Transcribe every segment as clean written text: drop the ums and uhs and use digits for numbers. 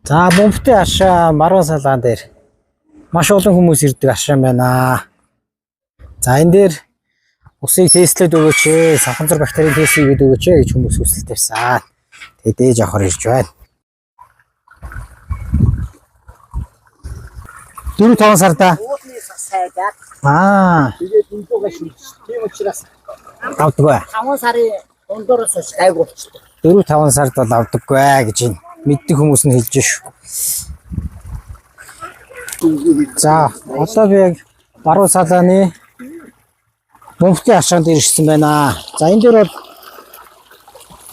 За, бомбтой аршаа Баруун салаан дээр маш олон хүмүүс ирдэг аршаан байна. За, энэ дээр усыг тестлээд өгөөч ээ, савханцар бактерийн тест хийгээд өгөөч ээ гэж хүмүүс хүсэл тавьсан. Тэгээд дээж авахар ирж байна. 4-5 сарда Уулны сайдаад тэгээд эндүүгээ шийдэж. Тийм учраас авдаггүй. 5 сарын дундуураас хойш гайгүй болчихдог. 4-5 сард бол авдаггүй гэж энэ мэддэг хүмүүс нь хэлж шүү. За, одоо би яг Баруун салааны бомбтын аршаанд ирсэн байна. За, энэ дээр бол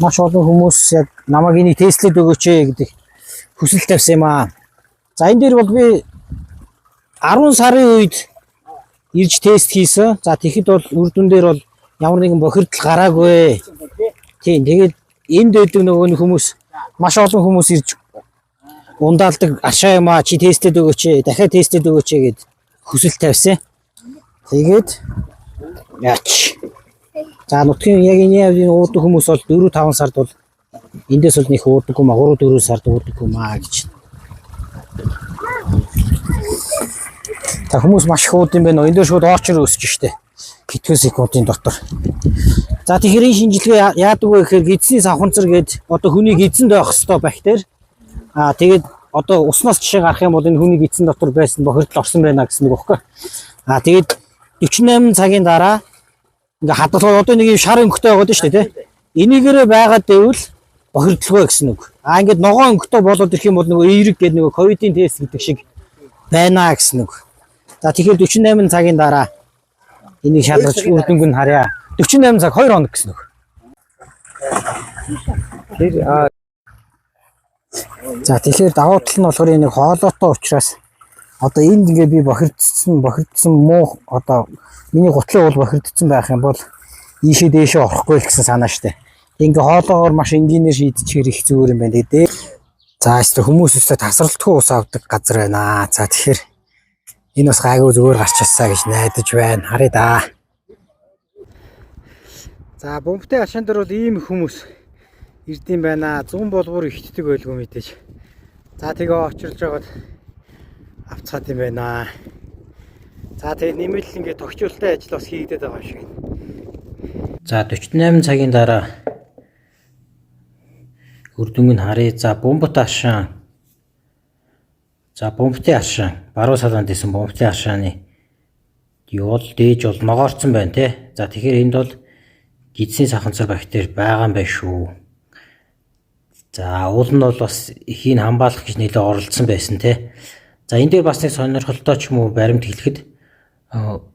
маш олон хүмүүс яг намайг энийг тестлээд өгөөч ээ гэдэг хүсэл тавьсан юм аа. За, энэ дээр бол би 10 сарын үед ирж тест хийсэн. За, тэгэхэд бол үр дүн дээр бол ямар нэгэн бохирдол гараагүй. Тийм, тэгээд энд байдаг нөгөө нэг хүмүүс, маш олон хүмүүс ирж ундаалдаг аршаа юм аа, чи тестэд өгөөч ээ, дахиад тестэд өгөөч ээ гэд хүсэл тавьсан. Тэгээд яач. За, нутгийн яг энэ явын уудаг хүмүүс бол 4 5 сард бол эндээс бол нэг уудаггүй маа, 3 4 сард уудаггүй маа гэж. За, хүмүүс маш их ууд юм байна. Энд дээр шууд орчор өсөж штэ. Хэдхэн секундын дотор. За, тэгэхээр энэ шинжилгээ яадаг вэ гэхээр гидсний савханцар гээд одоо хүний гидсэнд байх ёстой бактери. Аа, тэгээд одоо уснаас жишээ гарах юм бол энэ хүний гидсэн дотор байсан бохирдол орсон байна гэсэн үг байхгүй. Аа, тэгээд 48 цагийн дараа ингээ хадгалах, одоо нэг юм шар өнгөтэй байгаад шүү дээ, тий. Энийгээрээ байгаад байвал бохирдлого гэсэн үг. Аа, ингээд ногоон өнгөтэй болоод ирэх юм бол нөгөө эерэг гэдэг, нөгөө ковидын тест гэдэг шиг байна гэсэн үг. За, тэгэхээр 48 цагийн дараа энийг шалгаж үр дүнг нь харъя. 48 цаг, 2 хоног гэсэн үг. Тэр За, тэгэхээр давуу тал нь болохоор энэ хоолойтой учраас одоо энд ингээ би бохирдсон муу, одоо миний гутлын уул бохирдсон байх юм бол ийшээ дээшээ орохгүй л гэсэн санаа штэ. Ингээ хоолоогоор маш энгийнээр шийдчихээр их зүгээр юм байна. Тэгээ за өстө хүмүүс өстө тасралтгүй ус авдаг газар байна. За, тэгэхээр энэ бас гайгүй зүгээр гарч чадсаа гэж найдаж байна. Харъя да. За, бомбтой ашаан дээр бол ийм их хүмүүс ирдэм байна. 100 болбор ихтдэг байлгүй мэдээж. За, тэгээ очирлж байгаад авцгаад юм байна. За, тэгээ нэмэлт ингээ тогтчлолтой ажил бас хийгдээд байгаа юм шиг байна. За, 48 цагийн дараа үр дүнг нь харъя. За, бомбот ашаан. За, бомбтын ашаан. Баруун салаанд исэн бомбтын ашааны юу бол дээж бол ногоорцсон байна те. За, тэгэхээр энд бол гидсийн саханцар бактери байгаа юм байна шүү. За, уул нь бол бас ихийг хамгаалах гэж нэлээд оролцсон байсан те. За, энэ дээр бас нэг сонирхолтой ч юм уу баримт хэлэхэд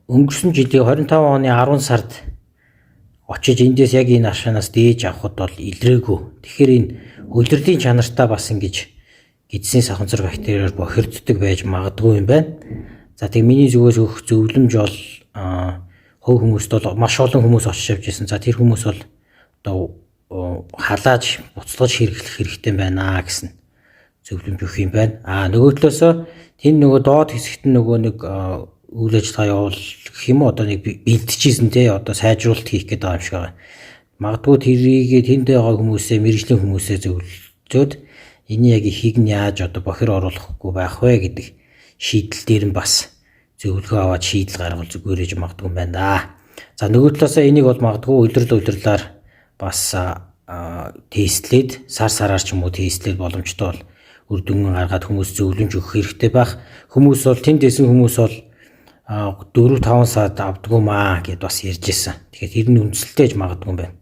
өнгөрсөн жилийн 25 оны 10 сард очиж эндээс яг энэ аршаанаас дээж авахд бол илрээгүй. Тэгэхээр энэ улирлын чанартай бас ингэж гидсийн саханцар бактериар бохирддог байж магадгүй юм байна. За, тэг миний зүгээс өгөх зөвлөмж бол хувь хүмүүст бол маш олон хүмүүс очиж авч ирсэн. За, тэр хүмүүс бол одоо халааж буцалгаж хэрэглэх хэрэгтэй байна гэсэн зөвлөмж өгөх юм байна. А нөгөө талаасаа тэнд нөгөө доод хэсэгт нь нөгөө нэг үйл ажиллагаа явуул гэх юм уу, одоо нэг бэлтжижсэн те, одоо сайжруулалт хийх гээд байгаа юм шиг байгаа. Магадгүй тэрийг тэнд байгаа хүмүүсээ, мэргэжлийн хүмүүсээ зөвлөд энэ яг ихийг нь яаж одоо бохир оруулахгүй байх вэ гэдэг шийдэл дээр нь бас зөвлөгөө аваад шийдэл гаргавал зүгээр ээж магадгүй юм байна да. За, нөгөө талаасаа энийг бол магадгүй улирал улирлаар бас тестлээд, сар сараар ч юм уу тестлээд боломжтой бол үр дүн гаргаад хүмүүс зөвлөмж өгөх хэрэгтэй байх. Хүмүүс бол тэнд исэн хүмүүс бол 4 5 сард авдгүй маа гэд бас ярьж исэн. Тэгэхээр тэр нь үндэслэлтэй ч магадгүй юм байна.